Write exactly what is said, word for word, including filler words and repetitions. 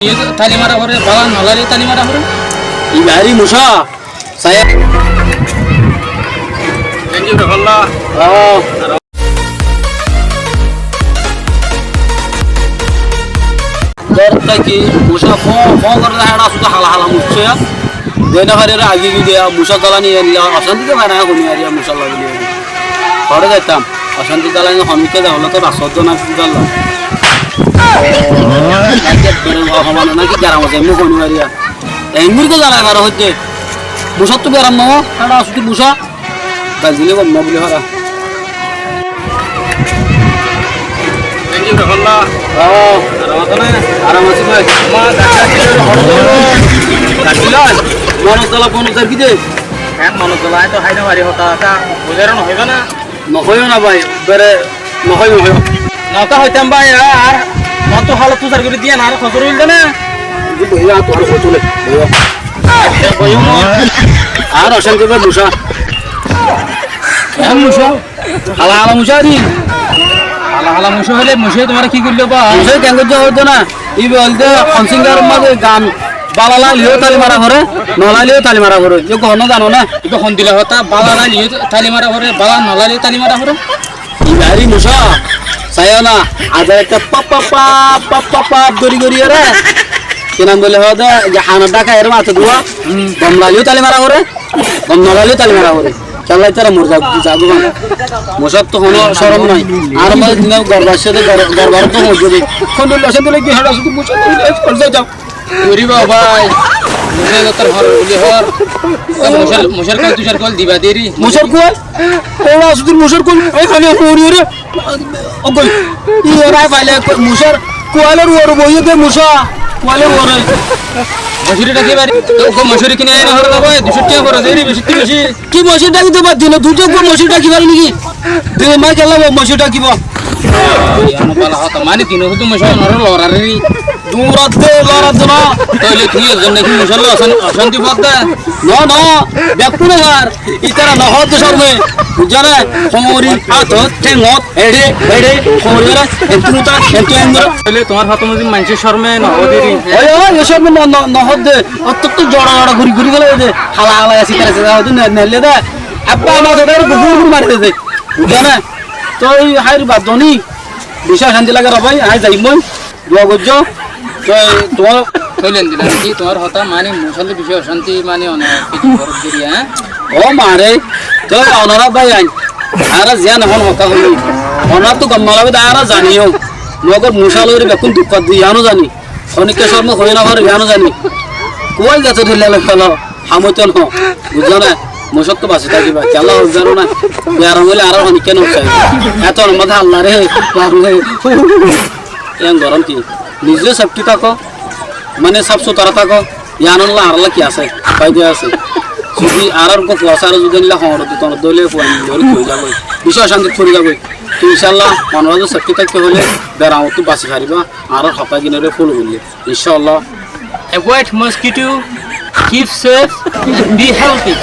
Táli mara foré, bála no lailé táli mara foré. Ibá eri mucá, saiyó. Thank you, Rahullah. Ó. Dór táki mucá fó, fó goré de, héçe asé de hala hala mucá. Dé no fare re agi gi de, mucá zalani ella, ocánti de fare na, honi ar mucá lagi de. Hoçé zaitam, ocánti zalani honi ke zai, hoile to rasta to na zalla. Naki geram zaimum honi ar. Enggúri ke zalai fare hoiddé. Mucá to geram no, héçe asé de mucá. Dal dile gom no buli fara. Thank you, Rahullah. Ó. Aram asó né? Aram así bái. Ammá, daktar ki hoibo? Daktar, monot zala, monot zala ki de? Hé, monot zala, añí to hái no fari, hotá, hotá buzái no hoiba na? No hoiyo na bái, bere no hoiyo, no hoiyo. Notá hoitam bái, ar, ar mottor halot fusar gorí diyan, ar hosur óil de na? Boiyo, ar tuáñr hosur óil, boiyo. Boiyo. Ar ocánti bái mucá. Hé, mucá. Hala hala mucá eri. Hala hala mucá óile mucáye tuáñre ki goilló bái? Mucáye keén goijjé hoódde na. Ibá óilde hon singaror mazé gan bála laileyó táli mara foré, no laileyó táli mara foré. Yó hon zano na? Ibá hondilla hotá, bála laileyó táli mara foré, bála no laileyó táli mara foré. Ibá eri mucá, saiyó na, azar ekká pap pap pap pap pap gorí gorí ere. Ki nam boli hoódde, ze hanor dhaka ere mato duwa, gom laileyó táli mara foré. Gom no laileyó táli mara foré. Kiyólla ítara mori za-, zagói fán. Mucár to honó corom nái. Ar mazé dine gor baccé de, gor, gor barot to hoói de. Hondilla ocánti lagi, héçe asé de mucár lagi, héçe asé de. Ori baba, mucár to hor buli hor. Mucár, mucár kual, tucár kual diba deri. Mucár kual? Héçe asé de mucár kual. Ei, hali hori hori. Ó goi, iyóre faile mucár kualor uore boiyé de mucá, kualor uore. Mocóri dhaki fari, to uggwá mocóri kini aina fare na bái, duicó tiañ fore de, beci to beci. Ki mocóri dhaki diba, dine duicó uggwá mocóri dhaki fari niki? Dine mai kiyólla mocóri dhakibo? Iyán bála hotá, mani dine húdu mocóri nore lorare ri. Durat de, lorat de no. Tóile tui ezzon naki mucár loi ocán-, ocánti fodde? No, no, bekkúne far. Ítara no hoódde corme. Buijjó né? Hoñri, átot, théngot, eçe, eçe, hoñri ore, entú muta, entú engori. Tóile tuáñr hotá mazé maincé corme no hoódde ri. Ói, ói, e corme no, no, no hoódde. Ottót to jora jora gori gori gela de. Hala hala así kare se hoódde ne, nelle de. Abba ama to dare gufur gufur mari de. Buijjó né? Toi háir bad doni. Beci ocánti lage re bái, añí zaimói. Dua goijjó. Toi, tuáñr, toi len dilam ki, tuáñr hotá mani mucár loi beci ocánti mani one kessú gorot deri, hé? Ó mare, toi onora bái ain. Añára ziyán ehón hotá hoiyí. Onora to gom no lage de añára zani yó. Mogor mucár loi bekkún duk fadde yíano zani. Honikka corme hoiyó no fare yíano zani. Kuwal gator hilla loi felo. Ham óito no, buijjó né? Mucóttu basi tákiba, kiyólla hoó zano né? Biyaram óile añára honikka no sai. Eto honor mazé Alla re, biyaram óile. Yián goron ki? Nize sefti táko, mane saf sutara táko, yiánolla añárálla ki asé? Faida asé. Zodi añárar uggwá fua asé, añára zodi endilla hoñr dito no dóile, fua endilla ói zagói. Beci ocántit fori zagói. To incállah, onora zodi sefti tákte hoile, biyaramottu basi fariba, añárar hotá ginore follow goille. Incállah. Avoid mosquito, keep safe, be healthy.